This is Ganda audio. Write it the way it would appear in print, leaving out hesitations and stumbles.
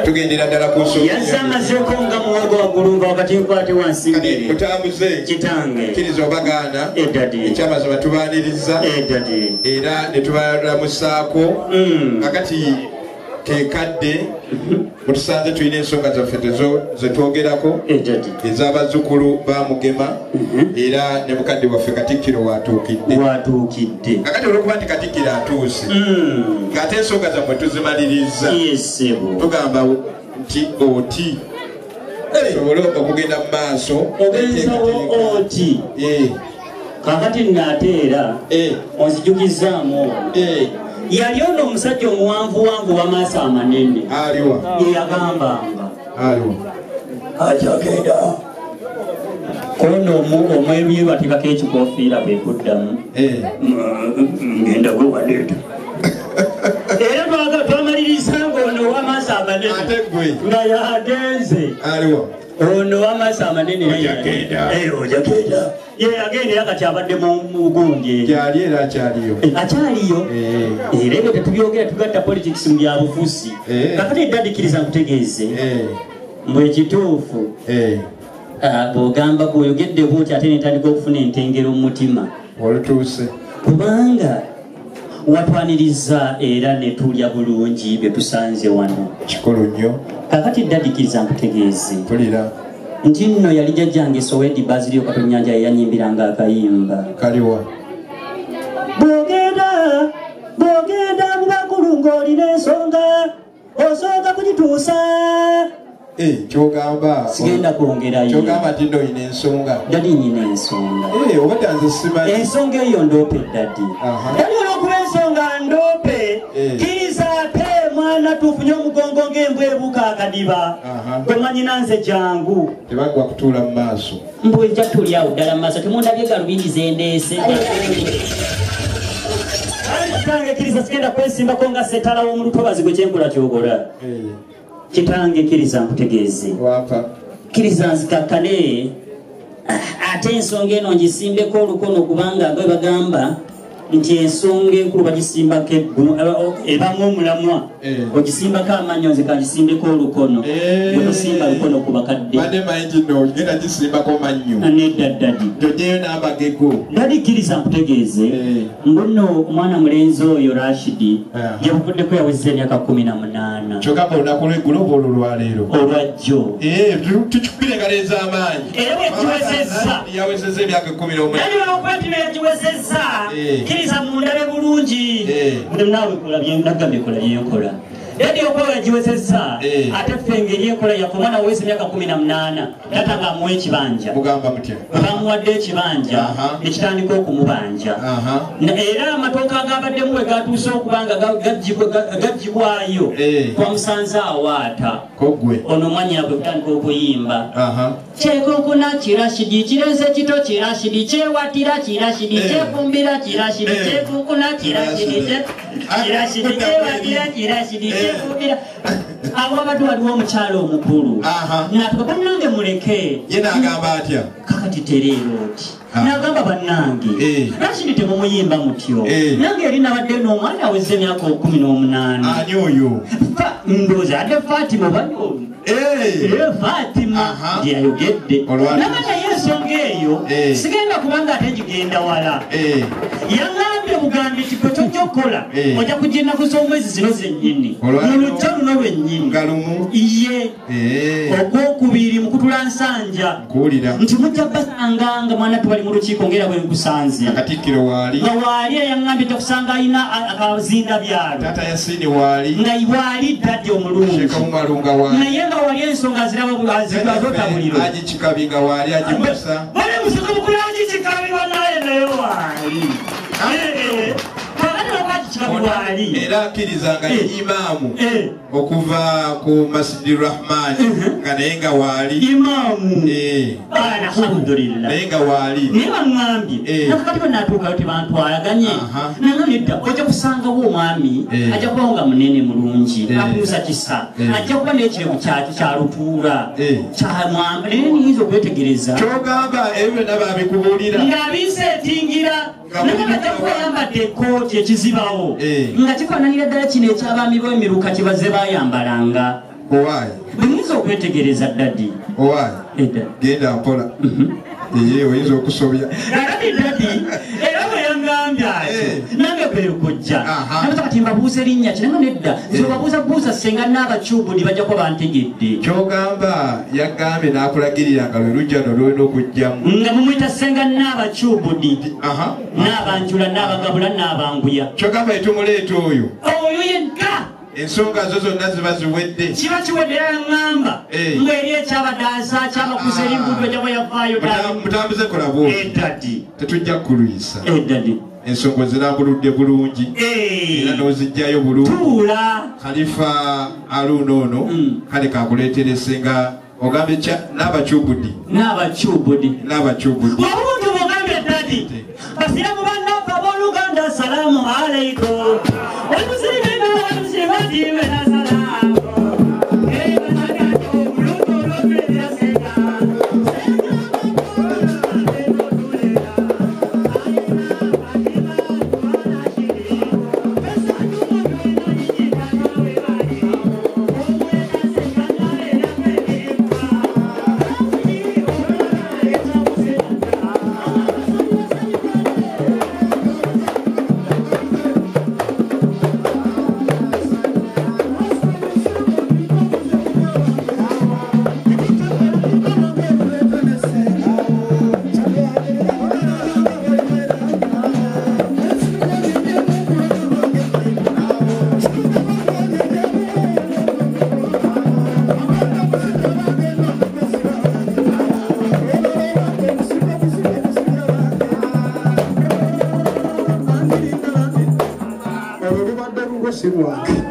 Tugendera ddala ku nsonga. Yazze amazeeko nga muwogo waggulu nga wakati nkwate wansi mbere. Mutambuze. Kitange. Kkiriza obagaana. Daddy. Ekyamazima tubaaniriza. Daddy. Era ne tubalamusaako. Kakati kekadde mutusanze tulina ensonga zaffe zetwogerako ez'abazzukulu ba Mugema era ne mukadde waffe Katikkiro watuukidde. Watuukidde. Kakati olw'okuba nti Katikkiro atuuse ng'ate ensonga zammwe tuzimaliriza, tugamba nti oti osobole okugenda mu maaso. Ogenzawo oti. Kakati nno ate era onzijukizaamu ono. Yali ono omusajja omuwanvuwanvu w'amaaso amanene. Aliwa. Ye yagambanga. Aliwa. Ajagenda. Kono omweru bateekako ekikoofiira bwe kuddamu. Ngenda gwe waleeta. Era twamaliriza ng'ono ow'amaaso amanene. Ate gwe. Nga yagenze. Aliwa. Ono ow'amaaso amanene. Ojagenda. Ojagenda. Ye yagenda era kati abadde mu gundi. Gyali era akyaliyo. Akyaliyo. Era ebyo tetubyogera, tugatta politics mu byabufuzi. Kakati Daddy kkiriza nkutegeeze. Mbu ekituufu. Bw'ogamba bw'oyogedde bw'oti ate ne ntandika okufuna entengero mu mutima. Olutuuse. Kubanga watwaniriza era ne tulya bulungi bye tusanze wano. Kikulu nnyo. Kakati Daddy kkiriza nkutegeeze. Mpulira. Nti nno yali jjajjange Sowedi Bazilio Katonnyanja ye yanyimbiranga akayimba. Kaliwa. Bw'ogenda mu bakulu ng'olina ensonga, osooka kugituusa. Ky'ogamba. Sigenda kwongerayo. Ky'ogamba nti nno olina ensonga. Daddy nnyina ensonga. Obadde nze simanyi. Ensonga eyo ndoope Daddy. Daddy olw'okuba ensonga ndoope, kkiriza ate mwana tufunye omugongo ng'embwa ebuuka akadiba. Gwe manyina nze jangu. Tebaggwa kutuula mu maaso. Mbu ejja tuli awo ddala mu maaso, temundabye galubindi ze ndeese. Kitange kkiriza sigenda kwesimbako nga ssetala w'omu lutobazi gwe kyenkola ky'okola. Kitange kkiriza nkutegeeze. Kkiriza nzikakkane ate ensonga eno ngisimbeko olukono kubanga gwe bagamba nti ensonga enkulu bagisimbako ebamu omulamwa. Ogisimbako amannyo nze kangisimbeko olukono. Bwe tosimba lukono ku bakadde. Badde mmanyi nti nno ogenda gisimbako mannyo. Nedda Daddy. Tojjeyo n'amagego. Daddy kkiriza nkutegeeze. Mbu nno omwana mulenzi oyo Rashidi gye buvuddeko yawezezza emyaka 18. Kyokka olunaku lw'eggulo oba olwo lwaleero? Olwajjo. Tukikubire engalo ez'amaanyi. Era bwe yagiwezezza. Yawezezza emyaka 18. Daddy olw'okuba nti yagiwezezza, kkiriza mundabe bulungi. Naawe kola bye nagambye kola bye nkola. Daddy okuba yagiwezezza, ate ffe engeri enkola yaffe omwana waweza emyaka 18, taata ng'amuwa ekibanja. Mugamba mutya? Bamuwadde ekibanja, ne kitandika okumubanja. Era amatooka agabaddemu we gatuuse okuba nga gaggyibwayo, twamusanze awaata. Kogwe. Ono mwannyina kwe kutandika okuyimba. Kyekunkuna Kirashidi, kirenze kito Kirashidi, kyewatira Kirashidi, kyefumbira Kirashidi, kyekunkuna Kirashidi, Kirashidi, kyewatira Kirashidi, kyefumbira. Awo abadde waliwo omukyala omukulu. N'atuka bannange muleke. Ye n'agamba atya? Kakati tereera oti. N'agamba bannange. Rashidi temumuyimba mutyo. Nange eri nabadde n'omwana awezezza emyaka 18. Ani oyo? Ndowooza ate Fatima bali oyo. Fatima gye yayogedde. Naba naye ensonga eyo sigenda kubanga ate ngigenda wala. Yaŋŋambye bugambi nti gwe tojja okukola ojja kujja ennaku z'omwezi zino zennyini. Mu luggya luno lwennyini. Ye ogwokubiri mu kutula nsanja. Nti mujja basanga nga mwana tubali mu lukiiko ng'era bwe nkusanze. Katikkiro waali. Nga waali eyaŋŋambye nti okusanga alina akazinda byalo. Taata Yasini waali. Nga waali Daddy omulungi. Sheikh Umar nga waali. Naye nga wali ensonga ziraba azotabuliro. Haji Kikabi nga waali agimusa. Bale musika mukulu Haji Kikabi wanaye naye waali. Era akkiriza nga ye imaamu okuva ku Masjidi Rahman nga naye nga waali. Imaamu. Alhamdulillah. Naye nga waali. Naye baŋŋambye. Nakati bwe naatuukayo tebantwalaganye. Naŋŋambye dda ojja kusangawo omwami ajja kubawo nga munene mulungi atuusa kisa ajja kuba n'ekirevu kya lutuula kyamwamba naye niyinza okwetegereza. Ky'ogamba ebyo byonna baabikubuulira. Ng'abinseetingira. Naye ajja kuba yambadde ekkooti ekizibawo nga kifaananira ddala kino eky'abaami b'emiruka kye bazze bayambalanga. Owaayi. Bwe okwetegereza daddy. Owaayi. Genda mpola. Ye oyinza okusobya. Kakati daddy era bwe yangambye ati nange kwe kujja. Nabuza kati mbabuuza erinnya ki nange nedda. Nze obabuuza buuza ssenga n'abakyubudi bajja kuba bantegedde. Ky'ogamba yagambye n'akulagirira nga lwe lujja no lulina okujjamu. Nga mumuyita ssenga n'abakyubudi. N'abanjula n'abagabula n'abanguya. Ky'ogamba etumuleeta oyo. Oyo yenka. Ensonga zo zonna ziba ziwedde. Kiba kiwedde yaŋŋamba. Ng'eri ekyabadaasa kyabakuza eri mbuto gyabwe yavaayo ddala. Mutambuze kola bw'oti. Daddy. Tetujja kukulwisa. Daddy. Ensonga zirambuludde bulungi. Era n'oziggyayo bulungi. Tuula. Khalifa Haruna ono kale kakuleetera ssenga ogambye n'abakyubudi. N'abakyubudi. N'abakyubudi. Obuntu bw'ogambye daddy. Basiramu bannaffe abooluganda salaamu aleikum. Lubadde lulwo si lwange.